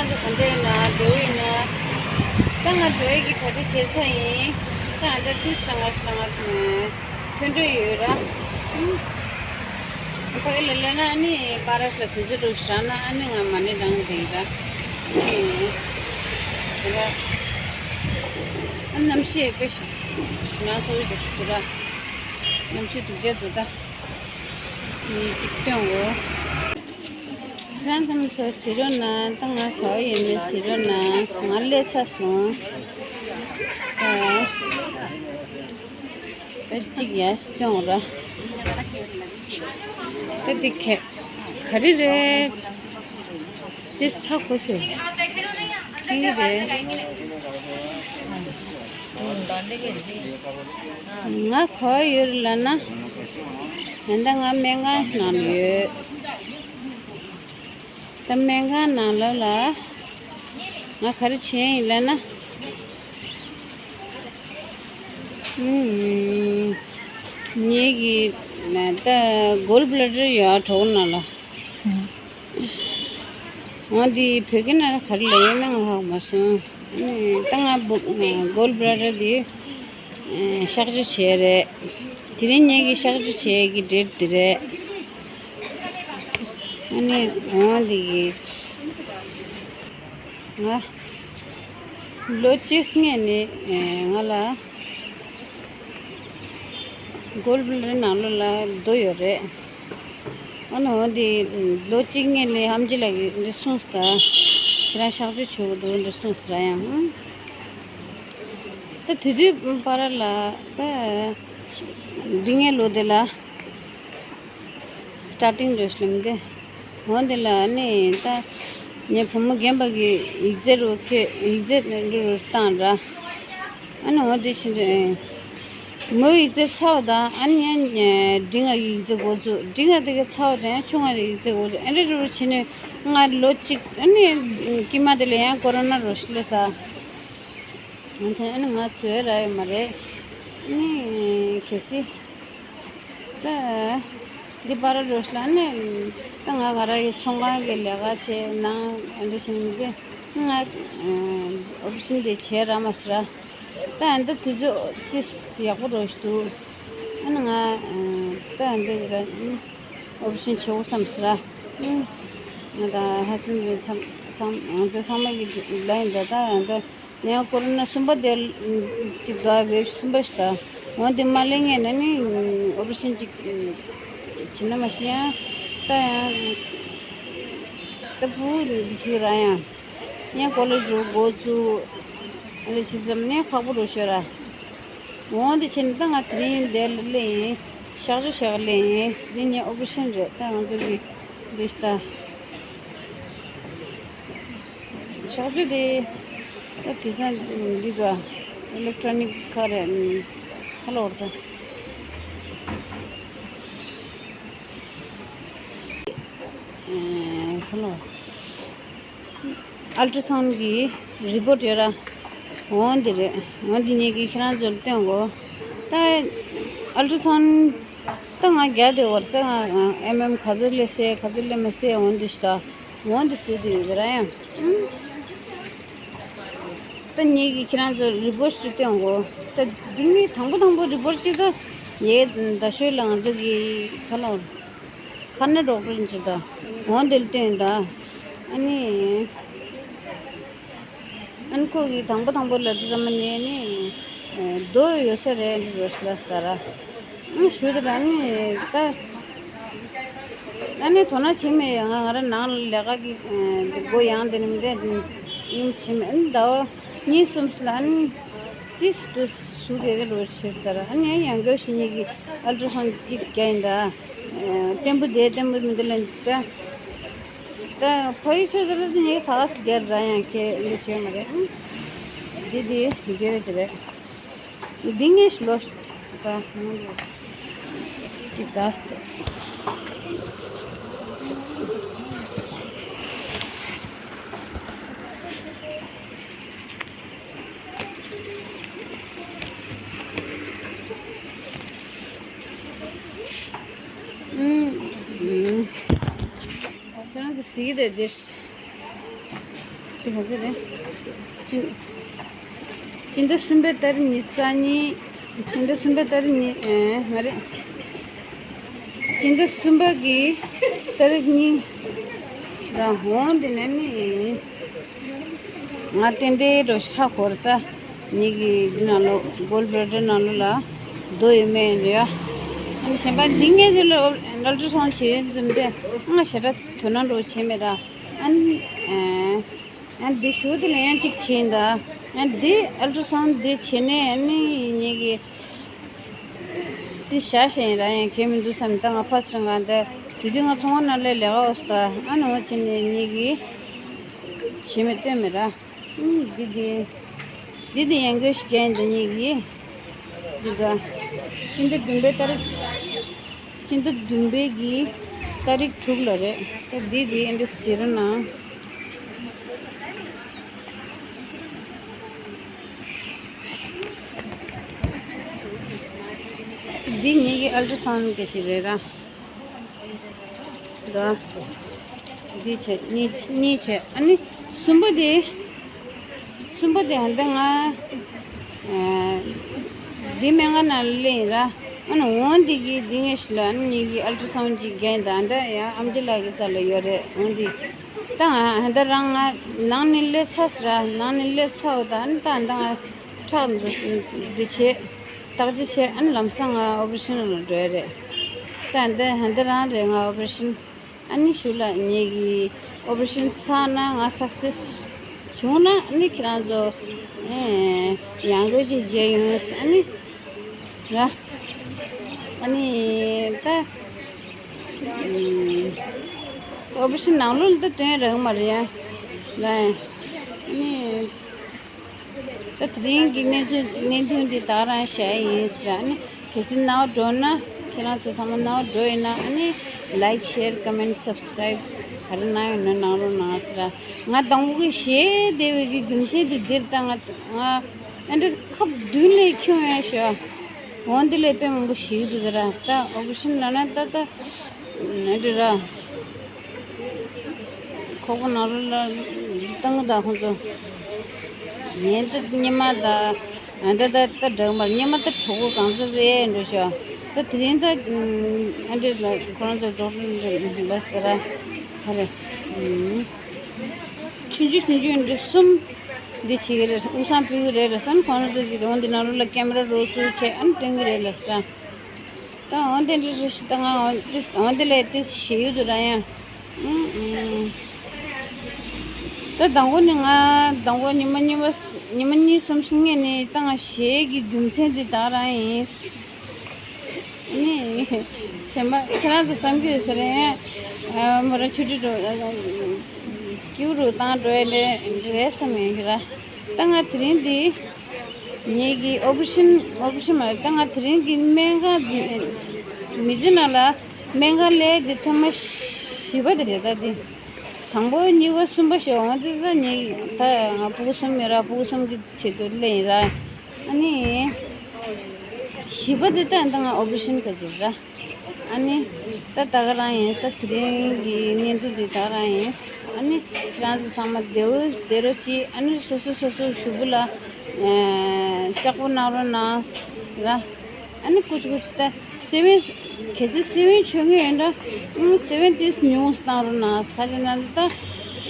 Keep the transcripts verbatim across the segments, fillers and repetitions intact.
ག་འདྲ་ཡིན་ན་བདེ་པོ་ཡིན་ན། ད་ང་འགྲོ་ཡས་ཀྱི་གྲ་སྒྲིག་བྱས་ཚར་ཡིན། ད་ང་ད་ཏིས་ཧྲང་ང་ཧྲང་ང་ཐོན་འགྲོ་ཡོད་ར། ཕ་གི་ལ་སླེབས་ན་ཨ་ནི་པ་ར་ཤི་ལ་དུས་ཚོད་འགྲོ་ཤི་ར་ན་ཨ་ནི་ང་མ་ཎི་བགྲང་བསྡད་ཡིན་ར། ཨ་ནི་ང་ཨ་ནི་གནམ་གཤིས་དཔེ་ཞིམ་ཞིམ་ན་ཚོ་བའི་འགྲོ་ཤི་འདུག་ར། གནམ་གཤིས་སྡུག་ཅག་འདུག་ད། ནི་གཅིག་སྟོན་འོ། ཁྱེད་རང་ཚང་མ་ཚོ་གཟིགས་རོགས་གནང་། ད་ང་ག་པར་ཡོད་མེད་གཟིགས་རོགས་གནང་། ང་སླེབས་ཚར་སོང་། ད་ད་གཅིག་ཡར་སྟོན་ར། ད་འདི་ག་ག་རེ་རེད། འདི་ས་གོ་ཟེར། ཁེངས་གི་རེད། ང་ག་པར་ཡོད་རེད་ལབ་ན། ད་ལྟ་ང་སྨན་ཁང་ནང་ལ་ཡོད། ད་སྨན་ཁང་ནང་ལོགས་ལ་ང་ག་རེ་བྱས་ཡིན་ལབ་ན། ཨུམ། ངེད་ཀྱི་ད་གོལ་བྷི་ལ་ཌར་ཡོད་གྲོགས་ནང་ལ། འོ་འདི་བོད་སྐད་ནང་ག་རེ་ལབ་ཡོད་ན་ང་ཧ་གོ་མ་སོང་། ཨུམ། ད་ང་བུ་གོལ་བྷི་ལ་ཌར་འདི་གཤག་བཅོས་བྱས་རེད། དེ་རིང་ངེད་ཀྱི་གཤག་བཅོས་བྱས་ཀྱི་ཌེ་ཊི་འདི་རེད། ཨ་ནི་འོ་འདི་གི་ང་ལོ་གཅིག་སྔོན་ནས་ང་ལ་གོལ་བྷི་ལ་ཌར་ནང་ལོགས་ལ་རྡོ་ཡོད་རེད། ཨ་ནི་འོ་འདི་ལོ་གཅིག་སྔོན་ལ་ཨེམ་ཆི་ལགས་ཀྱིས་འདི་གསུངས་སོང་ད། ཁྱེད་རང་གཤག་བཅོས་བྱེད་དགོས་འདུག་འདི་གསུངས་སོང་ར་ཡང་། ད་དེ་དུས་བར་ལ་ད་འདི་ངའི་ལོ་དེ་ལ་སི་ཊར་ཊིང་རེད་ལབ་མི་འདི། འོ་འདི་ལ་ནི་ད་ངའི་བུ་མོ་རྒན་པ་གི་ཡིག་ཚད་རུ་ཁྱེད་ཡིག་ཚད་རུ་བཏང་ར། ཨ་ནི་འོ་འདི་ཕྱིན་དུས་མོའི་ཡིག་ཚད་ཚ་བ་དང་ཨ་ནི་ཡང་འབྲིང་ང་གི་ཡིག་ཚད་འགོ་བཙུགས། འབྲིང་ང་དེ་ག་ཚ་བ་དང་ཡང་ཆུང་ང་དེ་ཡིག་ཚད་འགོ་བཙུགས། ཨ་འདྲ་རུ་ཕྱིན་ནས་ང་ལོ་གཅིག་ཨ་ནི་དཀྱིལ་མ་དེ་ལ་ཡང་ཀོ་རོ་ན་རུ་ཤི་ལ་ས། ང་ཚོ་ཨ་ནི་ང་ཚོའི་ར་ཡོད་མ་རེད། ཨ་ནི་གལ་སྲིད་ད་འདི་པར་རོ་ཤི་ལ་ནི་ད་ང་ང་ར་ཡི་ཚོང་ཁང་གི་ལས་ཀ་བྱེད་ནང་ཨ་འདྲ་བྱེད་མི་དེ་ང་ཨོ་པ་རེ་ཤན་དེ་བྱེད་ར་མ་ཟེར་ར། ད་ཨ་འདི་དུས་ཚོད་ཏིས་ཡག་པོ་རོ་ཞིག་འདུག་ཨ་ནི་ང་ད་ཨ་འདི་ར་ཨོ་པ་རེ་ཤན་བྱེད་འོ་བསམ་ཟེར་ར། ང་དང་ཧ་སི་བྷེན་ཌི་ཚང་ཚང་ང་ཚོ་ཚང་མ་གི་ལ་ཡིན་ད་ད་ཨ་འདི། ངས་ཀོ་རོ་ན་གསུམ་པ་དེ་གཅིག་དོ་བེབ་གསུམ་པ་ཞིག་དང་། འོ་དེ་མ་ལེན་ངས་ན་ནི་ཨོ་པ་རེ་ཤན་གཅིག་བྱེད་ན་མ་ཤི་ཡང་ད་ཡང་ད་བུ་འདི་ཞིག་ར་ཡང་ཡང་ཀོ་ལེ་ཇི་རུ་འགོ་བཙུགས་ཨ་ལེ་བྱེད་ཙམ་ནས་ཁག་པོ་རུ་ཤོར་ར། འོ་འདི་བྱས་ནས་ད་ང་དེ་རིང་འདིར་སླེབས་ཡིན། གཤག་བཅོས་བྱ་ག་སླེབས་ཡིན། དེ་རིང་ངས་ཨོ་པ་རེ་ཤན་རེད། ད་ང་ཚོ་གི་འདི་ཞིག་ད། གཤག་བཅོས་དེ་ད་དེང་སང་འདི་འདྲ་ཨི་ལེག་ཊོ་རོ་ནིག་ག་རེ་ཧ་ལོ་ད་ཧ་ལོ་ཨལ་ཊ་ར་སའུན་གི་རི་པོར་ཡོད་ར། འོ་འདི་རེད། འོ་འདི་ངེད་ཀྱིས་ཁྱེད་རང་ཚོ་ལ་སྟོན་གོ་ད་ཨལ་ཊ་ར་སའུན་ད་ང་རྒྱག་དེ་བར་ད་ང་ཨེམ་ཨེམ་ག་ཚོད་སླེབས་སེ་ག་ཚོད་སླེབས་མ་སེ་འོ་འདི་ཞིག་ད། འོ་འདི་ཟེར་དུས་ར་ཡང་། ད་ངེད་ཀྱིས་ཁྱེད་རང་ཚོར་རི་པོར་ཞིག་སྟོན་གོ་ད་འདི་ངས་དང་པོ་དང་པོ་རི་པོར་གཅིག་ད་ངས་ད་ཤོད་ལ་ང་ཚོ་གི་ཁ་ལོ་ཁ་ན་ཌོག་ཊར་ཅིག་ད་འོ་འདི་ལ་སྟོན་ད། ཨ་ནི་ཨ་ནི་ཁོ་གིས་དང་པོ་དང་པོ་ལ་དུ་ཙམ་ནས་ནི་རྡོ་ཡོད་ས་རེད་རི་པོར་ཞིག་ལ་ད་ར། ཨ་ཞུ་དེ་ར་ནི་ད། ཨ་ནི་དོ་སྣང་བྱེད་མེད་ཡ། ང་ང་ར་ནང་ལ་ལས་ཀ་གི་སྒོ་ཡང་དེ་ནི་མི་འདུག་ཡིན་བྱེད་མེད། ཨ་ནི་ཟླ་བ་གཉིས་གསུམ་ཞིག་ལ་ཨ་ནི་ཏིས་ཏུ་སུ་གེ་གེ་རོ་བྱེད་ས་ད་ར། ཨ་ནི་ཡང་ཡང་སྐྱར་ཞིག་ངེད་ཀྱི་ཨལ་ཊ་ར་སའུན་གཅིག་རྒྱག་ཡིན་ད། བརྟན་པོ་བསྡད་བརྟན་པོ་མི་འདུག་ལ་ད། ད་ཕ་ཡུལ་ཆོས་ཚོ་ལ་ངས་ད་ག་སེ་རྒྱག་ར་ཡང་ཁྱེད་འདི་བྱས་མ་རེད། འདི་འདི་རྒྱག་ཡོད་ཀྱི་རེད། འདི་ངས་ལོ་ཅི་ཙག་སྟེ། ཁྱེད་རང་ཚོ་གཟིགས་དེ་འདིར། ག་ཚོད་རེད། སྤྱི་སྤྱི་ཟླ་གསུམ་པའི་ཏ་རིག་ཉི་ཤུ་རྩ་གཉིས། སྤྱི་ཟླ་གསུམ་པའི་ཏ་རིག་ཉི་ཨེ་མ་རེད། སྤྱི་ཟླ་གསུམ་པ་གི་ཏ་རིག་གཉིས་ལ་འོང་དེ་ནས་ནི། ང་ཏན་ཏན་རོ་ཤ་འཁོར་ད། ཉིད་ཀྱི་འདི་ནང་ལོ་གོལ་བྷི་ལེ་ཌར་ནང་ལོ་ལ་རྡོ་ཡོད་མེད་ཡོད། ཨ་ནི་གཞན་པ་འདི་ངས་འདི་ལ་ཨལ་ཏྲ་སའུན་བྱེད་འཛིན་ཏེ་ང་ཞེ་དྲག་དོ་སྣང་རོ་བྱེད་མེད་ར། ཨ་ནི་ཨ་འདི་ཞུ་དེ་ལ་ཡང་གཅིག་བྱེད་ད། ཨ་འདི་ཨལ་ཏྲ་སའུན་འདི་བྱེད་ནས་ཨ་ནི་ཉིད་ཀྱི་འདི་བྱ་ཞེས་ར་ཡང་གལ་མི་འདུག་བསམ། ད་ང་ཕ་སྲིང་ག་འདི་དུས་དུས་ང་ཚོང་བ་ནང་ལས་ལས་ཀ་འོ་སོ་ད། ཨ་ནི་འོ་བྱེད་ནས་ཉིད་ཀྱི་བྱེད་མེད་སྟོན་མེད་ར། ཨུམ། འདི་དེ། འདི་དེ་ཡང་སྒོས་ཤིག་རྒྱན་འདི་གཉིས་ཀྱིས། འདི་དང་། སྤྱི་ཟླ་བདུན་པའི་ཏ་རིག་སྤྱི་ཟླ་བདུན་པའི་གི་ཏ་རིག་དྲུག་ལ་རེད། ད་འདི་དེ་ཨེ་འདྲ་ཟེར་ན། འདི་གཉིས་ཀྱི་ཨལ་ཏྲ་སའུན་གི་ཅིག་རེད་ར། ད། འདི་བྱས། གཉིས། གཉིས་བྱས། ཨ་ནི་གསུམ་པ་དེ། གསུམ་པ་དེ་ཧན་ད་ང་། ཨ། འདི་སྨན་ཁང་ནང་སླེབས་ཡིན་ར། ཨ་ནི་འོང་འདི་གི་འདི་ངས་ཤི་ལ་ཨ་ནི་གཉིས་ཀྱི་ཨལ་ཏྲ་སའུན་གཅིག་རྒྱག་ཡིན། ད་ཧན་ད་ཡང་ཨམ་ཆི་ལགས་ཀྱི་རྩ་ལ་ཡོད་རེད། འོང་འདི། ད་ང་ཧན་ད་རང་ང་ནང་ནས་སླེབས་ཚར་སི་ར། ནང་ནས་སླེབས་ཚར་འོ། ད་ཨ་ནི་ད་ཧན་ད་ང་ཁྲག་འདི་བྱས། བརྟག་དཔྱད་བྱས། ཨ་ནི་ལམ་སང་ང་ཨོ་པ་རེ་ཤན་ལ་འགྲོ་ཡ་རེད། ད་འདི་ཧན་ད་རང་རེད་ང་ཨོ་པ་རེ་ཤན། ཨ་ནི་ཞུ་ལ་ངེད་ཀྱི་ཨོ་པ་རེ་ཤན་ཚར་ན་ང་སག་སེ་སི་བྱུང་ན་ཨ་ནི་ཁྱེད་རང་ཚོ་ཨེ་ཡང་སྒོས་ཅིག་མཇལ་ཡོང་ཨ་ནི་ར། ཨ་ནི་ད་ཨོ་པ་རེ་ཤན་ནང་ལོགས་ལ་ད་སྟོན་རག་མ་རེད་ཡ་ལ། ཨ་ནི། ད་དེ་རིང་གི་གནས་ཚུལ་གནད་དོན་འདི་ད་རང་བཤད་ཡིན་ཟེར། ཨ་ནི་གལ་སྲིད་རྣ་བ་འགྲོ་ན། ཁྱེད་རང་ཚོ་ཚང་མ་རྣ་བ་འགྲོ་ཡིན་ན་ཨ་ནི་ལའིཀ་ཤེར་ཀོ་མེན་སབ་སི་ཀ་རའིབ་ག་རེ་གནང་ཡོད་ན་གནང་རོགས་གནང་ཟེར། ང་དང་པོ་གི་བཤད་བསྡད་པའི་གི་རྒྱུ་མཚན་དེ་འདིར་ད་ང་ང་ཨ་འདྲ་ཁབ་མདུན་ལས་ཁྱོད་ཡང་ཤོག་འོ་འདི་ལས་དཔེ་མང་པོ་ཞིག་འདུག་ད་ར། ད་ཨོ་པ་རེ་ཤན་ལབ་ན་ད་ད་ཨ་འདྲ་ར། ཁོག་པ་ནང་ལོགས་ལ་བཏང་གི་ད་ཁོང་ཚོ། ངས་ད་སྙེ་མ་ད་ཨ་ད་ད་ད་འདྲ་མར་སྙེ་མ་ད་གྲོགས་པོ་གང་ཚོད་རེད་འགྲོ་ཤག་ད་དེ་རིང་ད་ཨ་འདྲ་ལ་ཁོ་རང་ཚོ་འགྲོ་གི་རེད་ལབ་སོང་ད་ར། ཧ་རེ། ཆུང་ཆུང་ཆུང་ཆུང་འདྲ་གསུམ་འདི་བྱེད་ཀྱི་རེད། དབུགས་སང་ཕུལ་གྱི་རེད་ལབ་སོང་། ཁོང་རང་ཚོ་གི་འོ་འདི་ནང་ལོགས་ལ་ཀེམ་ར་རོལ་ཚུལ་བྱས་ཨ་ནི་སྟོན་གྱི་རེད་ལབ་སོང་། ད་འོན་ཏེ་འདྲི་རེ་ཞིག་ད་ང་འོན་ཏེ་འོན་ཏེ་ལས་ཏེ་ཞེ་ཡུལ་དུ་ར་ཡང་། ཨུམ་ཨུམ། ད་དང་པོ་ནི་ང་དང་པོ་ཉི་མ་གཉིས་པ་ཉི་མ་གཉིས་གསུམ་ཞིག་སྔོན་ནས་ད་ང་ཞེ་གི་རྒྱུ་མཚན་དེ་ད་རང་ཡིན། ནི་གཞན་པ་ཁྱེད་རང་ཚོ་བསམ་གྱི་ཡོད་ས་རེད། ཨ་མོ་ར་ཆུ་ཁྲི་འགྲོ་ཀྱུ་རུ་བཏང་འགྲོ་ཡ་འདྲ་འདྲ་རེད་བསམ་ཡོད་ཀྱི་ར། ད་ང་དེ་རིང་འདི། ངེད་ཀྱི་ཨོ་པ་རེ་ཤན་ཨོ་པ་རེ་ཤན་མ་རེད། ད་ང་དེ་རིང་གི་སྨན་ཁང་འཛིན་མི་འཛིན་ན་ལ་སྨན་ཁང་སླེབས་དེ་ཐེངས་མ་བཞི་པ་དེ་རེད། ད་འདི་དང་པོ་གཉིས་པ་གསུམ་པ་ཞེས་འོང་དེ་ད་ངེད་ད་ང་ཕྲུ་གུ་གསུམ་ཡོད་ར། ཕྲུ་གུ་གསུམ་གྱི་ཆེད་དུ་སླེབས་ཡིན་ར། ཨ་ནི་བཞི་པ་དེ་ད་ད་ང་ཨོ་པ་རེ་ཤན་ག་ཅིག་ར། ཨ་ནི། ད་ད་ག་རང་ཡིན། ད་དེ་རིང་གི་བརྙན་ཐུང་འདི་ད་ག་རང་ཡིན། ཨ་ནི། ཁྱེད་རང་ཚོ་ཚང་མ་བདེ་བོ་བདེ་རོགས་བྱེད། ཨ་ནི་སོ་སོ་སོ་སོ་ཞུ་བུ་ལ། ལྕགས་པོ་གནང་རོགས་གནང་ཟེར། ཨ་ནི་ཀུ་ཅི་ཀུ་ཅི་ད་སེ་བན། གལ་སྲིད་སེ་བན་མཆོད་མཁན་ཡོད་ན། ཨ་སེ་བན་ཏིས་ཉུང་ཙམ་གནང་རོགས་གནང་ཟེར། ག་ཅི་ན་ད།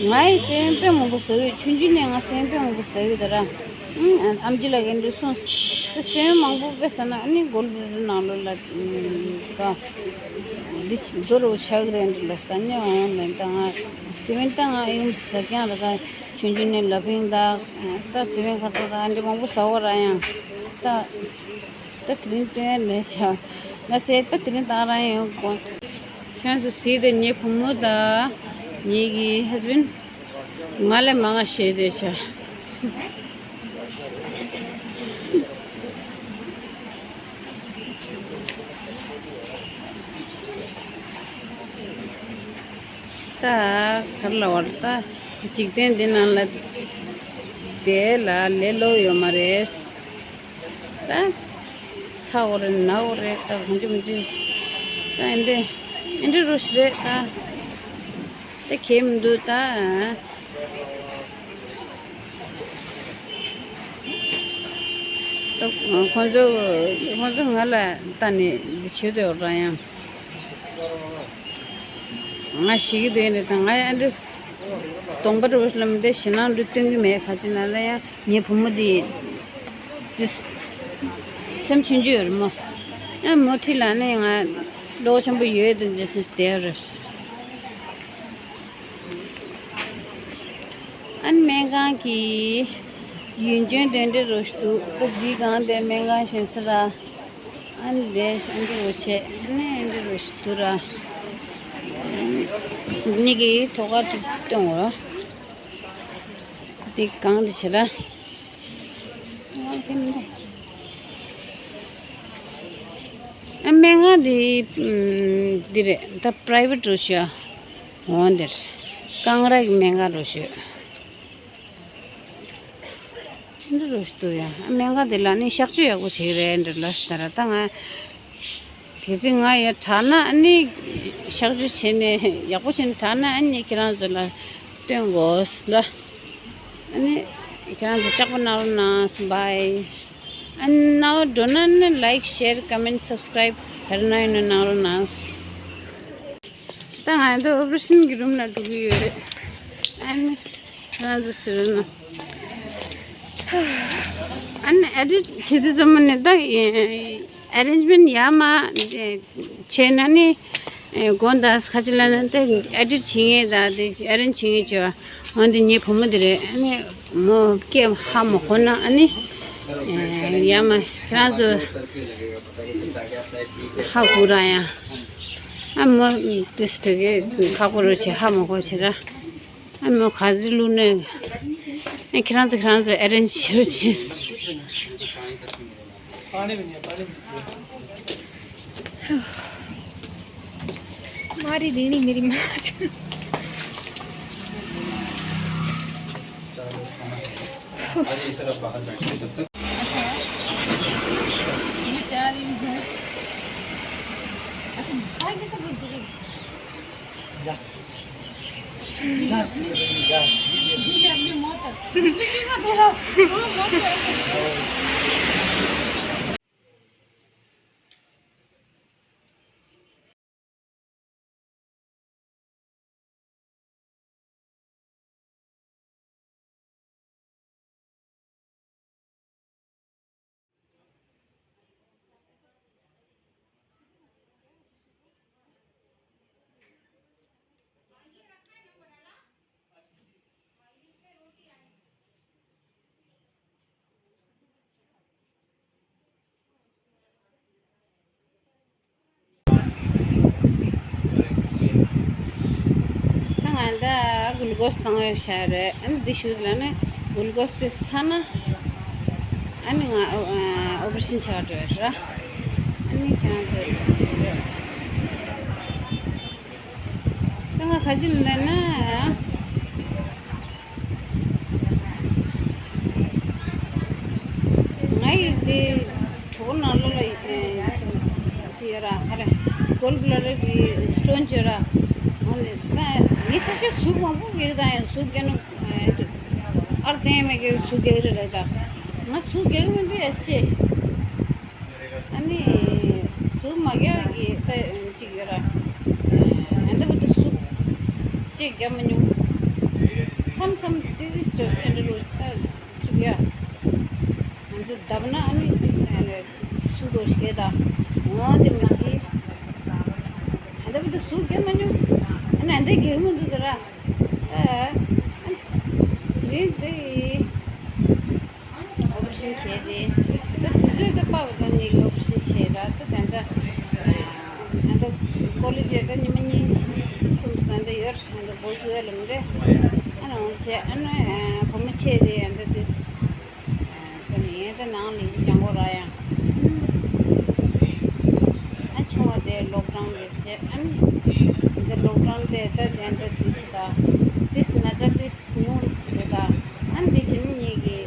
ང་ཡི་སེ་བན་དཔེ་མང་པོ་ཟ་གི་ཡོད། ཆུང་ཆུང་ནས་ང་སེ་བན་དཔེ་མང་པོ་ཟ་གི་ཡོད་ད་ར། ཨུམ། ཨམ་ཆི་ལགས་ཀྱིས་འདི་གསུངས། དེ་སེམས་མང་པོ་དཔེ་ཟ་ན་ཨ་ནི་གོལ་བྷི་ལེ་ཌར་ནང་ལོགས་ལ་ད་འདི་རྡོ་རུ་ཆགས་ཀྱི་རེད་འདི་ལ་ད་ནི་འོང་ལན་ད་ང་སེ་བན་ད་ང་ཨེམ་ཟ་རྐྱང་ར། ད་ཆུང་ཆུང་ནས་ལ་ཕིང་ད་ད་སེ་བན་ཁ་ཚ་ད་འདི་མང་པོ་ཟ་བ་ར་ཡང་ད་ད་དེ་རིང་སྟོན་ལས་བྱ་ང་ཟེར། ད་དེ་རིང་ད་རང་ཡོང་དགོས། ཁྱོད་ཚོ་གཟིགས་དེ་ངའི་བུ་མོ་དང་ངེད་ཀྱི་ཧས་བྷེན་ང་ལས་མང་ང་ཤེས་དེ་ཤ། ད་གར་ལ་བར་ད་འཇིག་རྟེན་འདི་ནང་ལ་བསྡད་ལ་ལས་སླ་པོ་ཡོད་མ་རེད། ད་ཚ་བོ་རེད་ན་བོ་རེད། ད་གང་ཅི་མི་ཅི་ད་ཨེ་འདྲེ་ཨེ་འདྲེ་རུ་ཞིག་རེད། ད་ད་གལ་མི་འདུག་ད། ཁོང་ཚོ་ཁོང་ཚོ་ང་ལ་ལྟ་ནས་འདི་བྱེད་འདོད་ར་ཡང་། ང་ཤི་གི་འདུག་ནས་ད་ང་ཨ་འདྲ་གདོང་པ་རུ་ལམ་འདི་ཞེད་སྣང་འདྲ་སྟོན་གི་མེད། ག་ཅི་ན་ལ་ཡང་ངའི་བུ་མོ་འདི་འདི་སེམས་ཆུང་ཆུང་ཡོད་རེད་མོ། ཡང་མོ་ཁྲིད་ལ་ནས་ང་བློ་ཆེན་པོ་ཡོད་དུ་འཇི་སེ་བསྡད་རེད། ཨན་སྨན་ཁང་གི་ཡུན་ཅན་དེ་འདྲ་རུ་ཞིག་འདུག་ད་འདི་སྒང་དེ་སྨན་ཁང་བཞེངས་ས་ར། ཨན་དེ་ཨན་འདྲ་རུ་བྱས་ཨན་ཨན་འདྲ་རུ་ཞིག་འདུག་ར། ནི་གི་ཐོག་ཁར་དུ་སྟོན་འོ། འདི་སྒང་དེ་བྱས་ར། ཨ་སྨན་ཁང་འདི་འདི་རེད་ད་པ་རའི་ཝེ་ཊི་རུ་ཞིག་འོང་འདིར་ཀང་ར་གི་སྨན་ཁང་རུ་ཞིག་འདི་རུ་ཞིག་འདུག་ཡ། སྨན་ཁང་འདི་ལ་ནི་གཤག་བཅོས་ཡག་པོ་བྱེད་ཀྱི་རེད་འདྲ་ལ་སི་ད་ར་ད་ང་། གལ་སྲིད་ང་ཡ་དྲག་ན་ཨ་ནི་གཤག་བཅོས་བྱས་ནས་ཡག་པོ་བྱས་ནས་དྲག་ན་ཨ་ནི་ཁྱེད་རང་ཚོ་ལ་སྟོན་དགོས་ལ། ཨ་ནི་ཁྱེད་རང་ཚོ་ལྕགས་པོ་གནང་རོགས་གནང་། བྷའི། ཨ་ནི་ནའོ་འགྲོ་ན་ནི་ལའིཀ་ཤེར་ཀོ་མེན་སབ་སི་ཀ་རའིབ་བར་ན་ཡོད་ན་གནང་རོགས་གནང་། ད་ང་ཚོ་ཨོ་པ་རེ་ཤན་གྱི་རུམ་ལ་འགྲོ་གི་ཡོད་རེད། ཨ་ནི་ང་ཚོ་ཟེར་ན་ཨ་ནི་ཨེ་ཌིཊ་བྱེད་དུས་ཙམ་ནས་ད་ཨེ་རེན་ཇི་མེན་ཊི་ཡར་མར་བྱས་ན་ནི་དགོངས་དག་ཁ་ཅིག་ལ་ནི་ད་ཨེ་ཌིཊ་བྱེད་མཁན་ད་དེ་ཨེ་རེན་ཇི་བྱེད་མཁན་བྱས་པ་འོན་ཏེ་ངའི་བུ་མོ་དེ་རེད། ཨ་ནི་མོ་སྐད་ཧ་མ་གོ་ན་ཨ་ནི་ཡར་མར་ཁྱེད་རང་ཚོ་ཧ་གོ་ར་ཡང་ཨ་མོ་དེས་བོད་སྐད་ཁག་པོ་རེད་བྱས་ཧ་མ་གོ་བྱས་ར། ཨ་མོ་ག་ཚོད་བླུགས་ནས། ཨ་ཁྱེད་རང་ཚོ་ཁྱེད་རང་ཚོ་ཨེ་རེན་ཇི་བྱེད་རོགས་བྱེད། हमारी देनी मेरी माँ। ये जा रही हूँ। अच्छा, भाई कैसे बोलते हैं? ད་ང་ད་གུ་ལུ་ཀོ་སི་བཏང་ཡོད་ཤག་རེད། ཨ་ནི་འདི་ཞུ་ལ་ནི་གུ་ལུ་ཀོ་སི་དེ་ཚ་ན་ཨ་ནི་ང་ཨོ་པ་རེ་ཤན་བྱ་འགྲོ་ཡ་ར། ཨ་ནི་ཁྱེད་རང་ཚོ་ད་ང་ག་ཅི་ལབ་ན། ང་ཡི་དེ་གྲོགས་ནང་ལོགས་ལ་དེ་ཡོད་ར་ཧ་རེ་གོལ་བླ་རེ་གི་སི་ཊོན་ཅོ་ར། ཨ་ནི་ད་ངས་ཁ་ཤས་ཟུག་མང་པོ་གེགས་དང་ཡང་ཟུག་གེ་ནོ་ཨར་ཏེ་མེ་གེ་ཟུག་གེ་རེ་རེ་ད་ང་ཟུག་གེ་མི་འདུག་ཡ་ཅེ། ཨ་ནི་ཟུག་མ་གེ་གི་ད་ཅིག་ཡོད་ར། ཨ་འདི་བུ་དུ་ཟུག་ཅེ་གེ་མ་ཉུང་མཚམས་མཚམས་དེ་དེ་སི་ཊོན་ཅོ་ར་ད་ཅིག་ཡ། ང་ཚོ་བརྡབ་ན་ཨ་ནི་ཅིག་ཨ་ནི་སུ་རོ་ཤེ་ད་ངོ་དེ་མི་ཤེས། ཨ་འདི་བུ་དུ་སུ་རྒྱབ་མ་མྱོང་། ཨ་ནི་ཨ་འདི་རྒྱབ་མི་འདུག་ད་ར། ཨ་དེ་རིང་དེ་ཨོ་པ་རེ་ཤན་བྱས་ཏེ་ད་དུས་ཚོད་ད་པ་བ་ད་ནི་ཨོ་པ་རེ་ཤན་བྱས་ར་ད་ད་ད་ཨ་ད་ཀོ་ལེ་ཇི་ད་ཉི་མ་གཉིས་གསུམ་ད་ད་ཡོད་ཨ་ད་བོ་ཟུ་ཡ་ལམ་དེ་ཨ་ནི་འོང་བྱས་ཨ་ནི་བུ་མོ་བྱས་ཏེ་ཨ་ད་དེ། ད་ནི་ད་ནང་ལ་ཡིན་ཅང་གོ་ར་ཡང་། ཨ་ཆུང་བ་དེ་ལོག་ཌའུན་རེད་ཟེར་ཨ་ནི། འདི་ལོག་ཌའུན་དེ་ད་དེ་འདྲ་དུས་ཚོད་ད་དེས་ན་ཚ་དེས་ཉུང་རུ་འགྲོ་ད་ཨ་ནི་དེ་བྱས་ནི་ངེད་ཀྱི་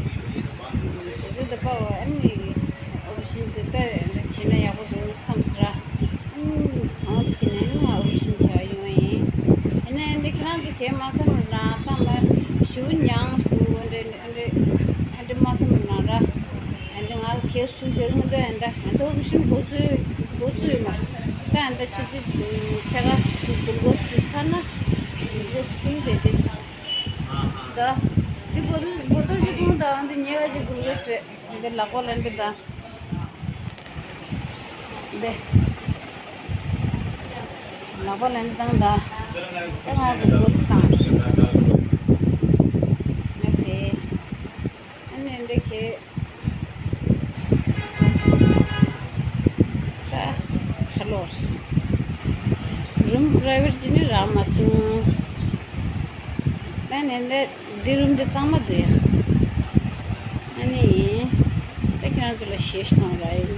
དུས་ཚོད་ད་པ་བ་ཨ་ནི་ངེད་ཀྱི་ཨོ་པ་རེ་ཤན་དེ་ད་འདི་བྱས་ན་ཡག་པོ་འདུག་བསམ་ཟེར་ར། ཨ་ནི་ཨང་དེ་བྱས་ནས་ཨ་ནི་ང་ཨོ་པ་རེ་ཤན་བྱས་ཡོང་བ་ཡིན། ཡིན་ན་ཨ་ནི་ཁྱེད་རང་ཚོ་གས་མ་བསམ་རུང་ན་ད་ང་ཞུ་མྱང་འདུག་འདྲ། ཨ་འདྲ་ཨ་འདྲ་མ་བསམ་ན་ར། ཨ་འདྲ་ང་ལ་ཁེ་ ད་ཆུ་ཚོད་ཕྱེད་ཀ་གུ་ལུ་ཀོས་དེ་ཚར་ན་གུ་ལུ་ཀོས་སྟེང་དེ་དེ། ད་འདི་བོ་ཏོ་བོ་ཏོ་ཞིག་འཐུང་ད། འདི་ཉལ་བ་ཅིག་གུ་ལུ་ཀོས་རེད། འདི་ལག་པ་ལ་འདི་ད། འདི་ལག་པ་ལ་འདི་བཏང་ད། ད་ང་གུ་ལུ་ཀོས་བཏང་། ང་ཟེ། ཨ་ནི་འདི་ཁེ། ད་ཁ་ལོར། རུམ་པ་རའི་ཝེཊ་ཅིག་ནི་རག་མ་སོང་། ད་ནི་འདི་འདི་རུམ་འདི་གཙང་མ་འདུག་ཡ། ཨ་ནི། ད་ཁྱེད་རང་ཚོ་ལ་གཞས་ཤིག་གཏོང་ར་ཡིན།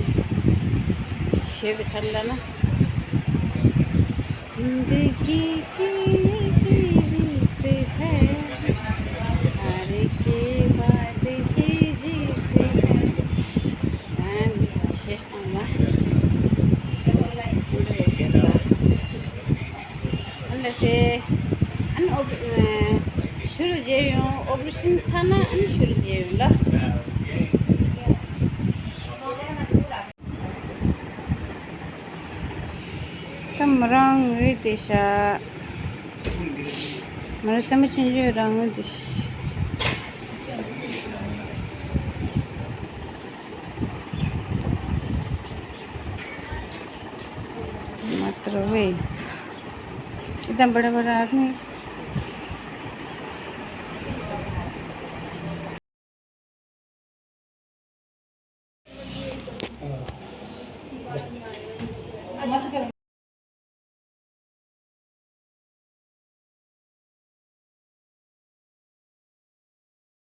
གཞས་འདི་ག་རེ་ལབ་ན། زندگی کی یہ ریت ہے، ہار کے بعد ہی جیت ہے. ཨ་ནི་གཞས་བཏང་ན། ཨ་ལ་སེ། ཨ་ནི་ཨོ་པ། ཨ། ཤུ་རུ་མཇལ་ཡོང་། ཨོ་པ་རེ་ཤན་ཚར་ན་ཨ་ནི་ཤུ་རུ་མཇལ་ཡོང་ལ། ད་མོ་རང་ངུས་ཏེ་ཤག་མོ་རང་སེམས་པ་ཆུང་ཆུང་རང་ངུས་ཏེ་ཤག་མ་ཏྲ་ཝེ། ཨི་ཙམ་བ་ར་བ་ར་ཨ་ནི།